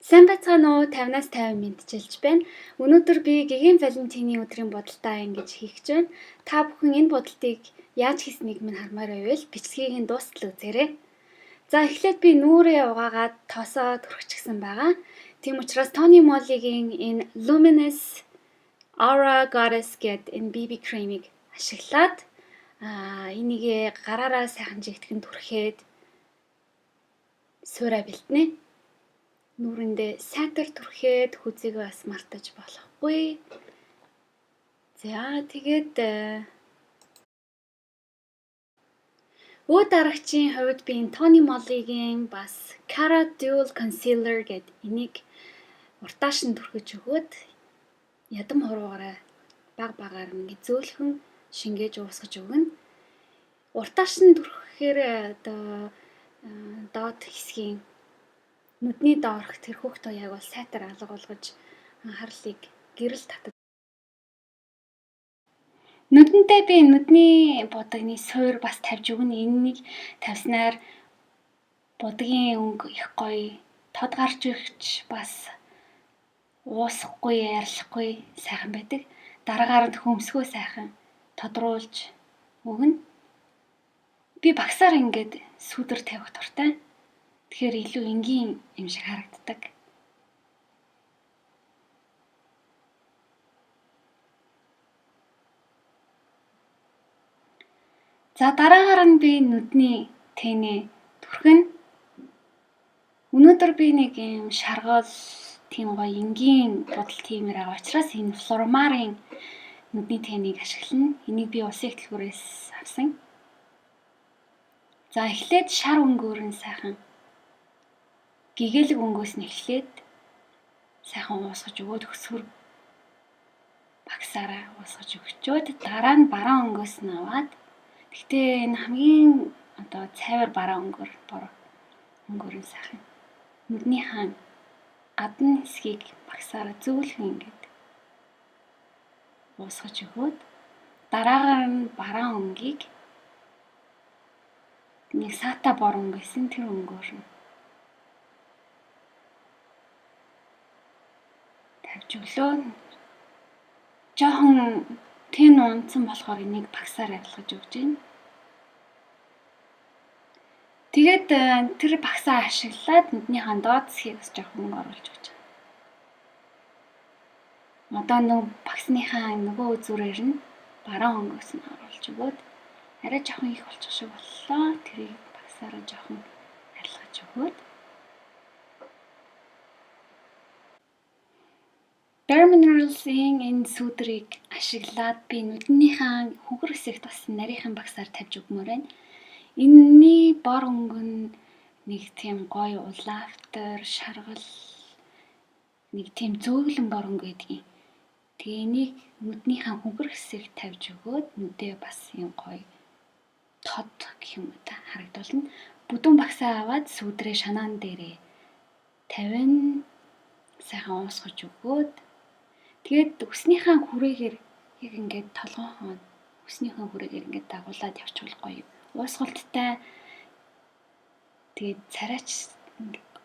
Сайн байцгаана уу? 50-аас 50 мэндчилж байна. Өнөөдөр би Гэгээн Валентины өдрийн будалтаа ингэж хийх гэж байна. Та бүхэн энэ будалтыг яаж хийснийг минь хармаар байвал бичлэгийг нь дуустал үзээрэй. За, эхлээд би нүүрээ угаагаад тоосоо түрхчихсэн байгаа. Тийм учраас Tony Moly-гийн энэ Luminous Aura Goddess гээд энэ BB cream-ыг ашиглаад энийг гараараа сайхан жигтгэн түрхээд суурай бэлтнэ. Нүүрэндээ сайтар түрхээд хүзийгээ бас мартаж болохгүй. За, тэгээд өө дарагчийн хувьд би энэ Tony Moly-гийн бас Cara Dual Concealer гээд энийг уртааш нь түрхэж өгөөд ядам хуруугаараа баг багаар ингээд зөөлхөн шингээж уусгаж өгнө. Уртааш нь түрхэхээр одоо доод хэсгийн нүдний доорх тэр хөх туяаг бол сайтар алга болгож анхаарлыг гэрэл татаж. Нүдэндээ би нүдний будагны суур бас тавьж өгнө. Энэнийг тавьснаар будгийн өнгө их гоё тод гарч ирч бас уусахгүй, арилахгүй сайхан байдаг. Дараагаар нь хөмсгөө сайхан тодруулж өгнө. Би багсаар ингээд сүүдэр тавих дуртай. Тэгэхээр илүү энгийн юм шиг харагддаг. За, дараагаар нь би нүдний тэнэ түрхэн. Өнөөдөр би нэг юм шаргал тийм гоё энгийн будалт хиймээр байгаа учраас энэ Flormar-ын нүдний тэнийг ашиглана. Энийг би улсын их дэлгүүрээс авсан. За, эхлээд шар өнгөөр нь сайхан гэгээлэг өнгөөс нь эхлээд сайхан уусгаж өгөөд хөсгөр багсаараа уусгаж өгчөөд дараа нь бараан өнгөөс нь аваад, гэхдээ энэ хамгийн одоо цайвар бараан өнгөөр, бор өнгөөр нь сайхан нүднийхээ гадна хэсгийг багсаараа зөөлхөн ингээд уусгаж өгөөд дараагаар нь бараан өнгийг нэг сата бор өнгөсөн тэр өнгөөр нь тавьж өглөө. Жохон тэн унтсан болохоор энийг багсаар арилгаж өгч байна. Тэгээд тэр багсаа ашиглаад нүднийхээ доод хэсгийг бас жоохон мөнгө оруулж өгч байгаа. Одоо нөгөө багсныхаа нөгөө үзүүрээр нь бараан өнгөөс нь оруулж өгөөд арай жоохон их болчих шиг боллоо. Тэрийг багсаараа жоохон арилгаж өгөөд Bare Minerals-ийн энэ сүүдрийг ашиглаад би нүднийхээ хөнгөр хэсэгт бас нарийнхан багсаар тавьж өгмөр байна. Энэний бор өнгө нь нэг тийм гоё улаавтар, шаргал нэг тийм зөөлөн бор өнгө гэдгийг. Тэгээ энийг нүднийхээ хөнгөр хэсэгт тавьж өгөөд нүдээ бас юм гоё тод гэх юм уу та харагдуулна. Бүдүүн багсаа аваад сүүдрээ шанаан дээрээ тавина. Сайхан уусгаж өгөөд тэгээд үснийхээ хүрээгээр яг ингээд толгойнхоо үснийхээ хүрээгээр ингээд дагуулад явчихвал гоё. Уусгалттай, тэгээд царайч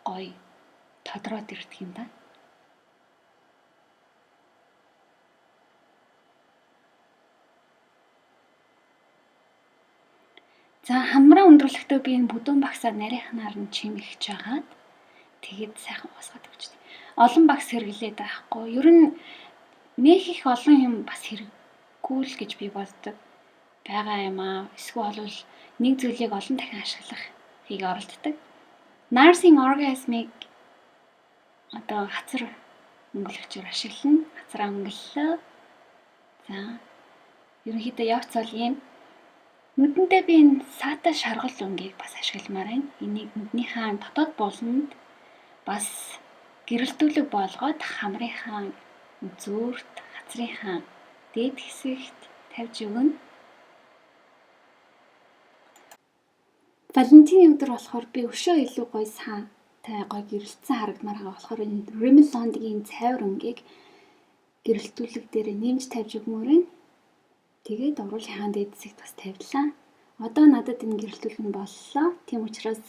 гоё тодроод ирдэг юм да. За, хамраа өндөрлөхдөө би энэ бүдүүн багсаа нарийнхнаар нь чимэгч жагаад тэгээд сайхан уусгаад өгч. Олон багс хэрэглээд байхгүй. Ер нь нэх их олон юм бас хэрэггүй л гэж би боддог байгаа юм аа. Эсвэл бол нэг зүйлийг олон дахин ашиглахыг оролддог. Nursing orgasm-ыг одоо хацар өнгөлөгчөөр ашиглана. Хацараа өнгөллөө. За, ерөнхийдөө явц бол ийм. Нүдэндээ би энэ сата шаргал өнгийг бас ашигламаар байна. Энийг нүднийхээ дотоод буланд бас гэрэлтүүлэг болгоод хамрынхаа зөөрт, хацрынхаа дээд хэсэгт тавьж өгнө. Валентины өдөр болохоор би өшөө илүү гоё саатай гоё гэрэлтсэн харагдмаар байгаа болохоор энэ Rimmel London-ийн цайвар өнгийг гэрэлтүүлэг дээр нэмж тавьж өгмөр байна. Тэгээд уруулынхаа дээд хэсэгт бас тавилаа. Одоо надад энэ гэрэлтүүлэг нь боллоо. Тийм учраас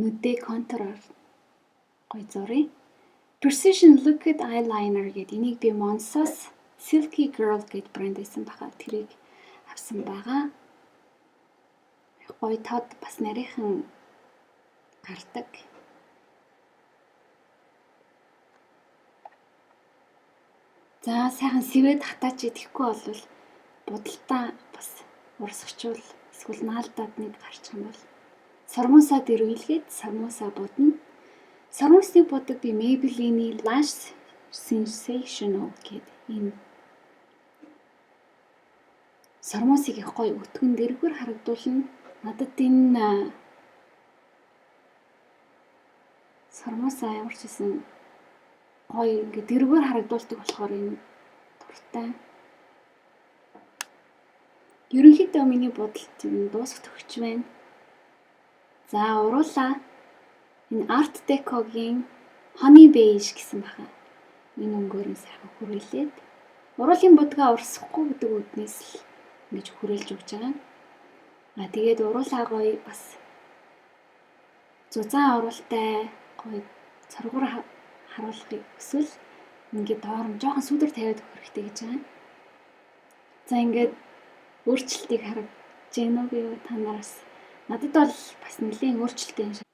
нүдээ контуроор гоё зуръя. Precision Liquid Eyeliner гэдэг энийг би Monso's Silky Girl гэдэг брэнд байсан баха. Тэрийг авсан байгаа. Гоё тод бас нарийнхан гардаг. За сайхан сэвээд хатаач идэхгүй бол будалтаа бас урсгачвал эсвэл наалдаад нэг гарчих юм бол сормуусаа дэрвэлгээд сормуусаа будна. Сормуусны будаг би Maybelline-ийн Lash Sensational гэдэг энэ сормуусыг их гоё өтгөн дэргүр харагдуулна. Надад энэ сормуусаа ямар ч гэсэн гоё ингээд дэргүр харагдуулдаг болохоор энэ дуртай. Ерөнхийдөө миний будалт юм дуусах төгч байна. За уруулаа энэ Art Deco-гийн Honey Beige гэсэн баха. Энэ өнгөөр нь сайхан хүрээлээд уруулын будгаа урсгахгүй гэдэг үүднээс л ингэж хүрээлж өгч байгаа. А тэгээд уруулаа гоё бас зузаан уруултай гоё цоргуур харуулахыг хүсвэл ингээд доор нь жоохон сүүдэр тавиад өгөх хэрэгтэй гэж байгаа. За ингээд өөрчлөлтийг харагдаж байна уу юу та нараас? Надад бол бас нэлээд өөрчлөлттэй юм шиг.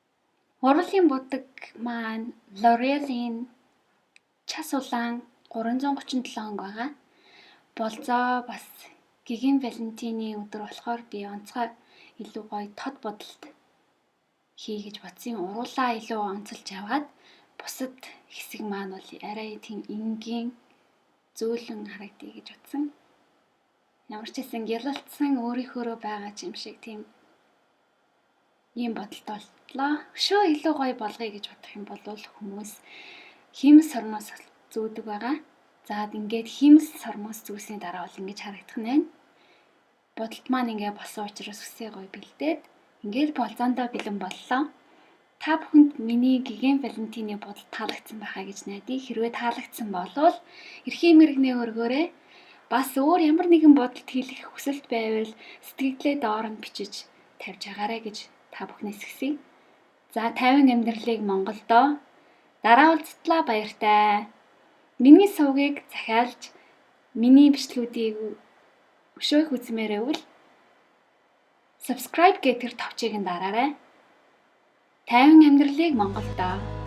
Уруулын будаг маань L'Oreal-ийн час улаан 337 өнгө байгаа. Болзоо бас Гэгэн Валентины өдөр болохоор би онцгой илүү гоё тод будалт хий гэж бодсон. Уруулаа илүү онцолж аваад бусад хэсэг маань бол арай тийм энгийн зөөлөн харагдъя гэж бодсон. Ямар ч хэсэн гялалцсан өөрийнхөөрөө байгаа ч юм шиг тийм ийм бодолтой болтлоо. Өшөө илүү гоё болгоё гэж бодох юм бол хүмүүс хиймэл сормуус зүүдэг байгаа. За ингээд хиймэл сормуус зүүсний дараа бол ингэж харагдах нь байна. Будалт маань ингээ болсон учраас үсээ гоё бэлдээд ингээд болзоондоо бэлэн боллоо. Та бүхэнд миний Гэгэн Валентины будалт таалагдсан байхаа гэж найдаа. Хэрвээ таалагдсан болвол эрхийн мэрэгний өргөөрэй. Бас өөр ямар нэгэн будалт хийх хүсэлт байвал сэтгэлдээ доор нь бичиж тавьж агаарай гэж та бүхнээс хүсье. За 50 амьдралыг Монголдоо дараа уулзтлаа баяртай. Миний сувгийг захиалж миний бичлэгүүдийг өшөө их үзмээр байвал subscribe гэх тэр товчийг нь дараарай. 50 амьдралыг Монголдоо.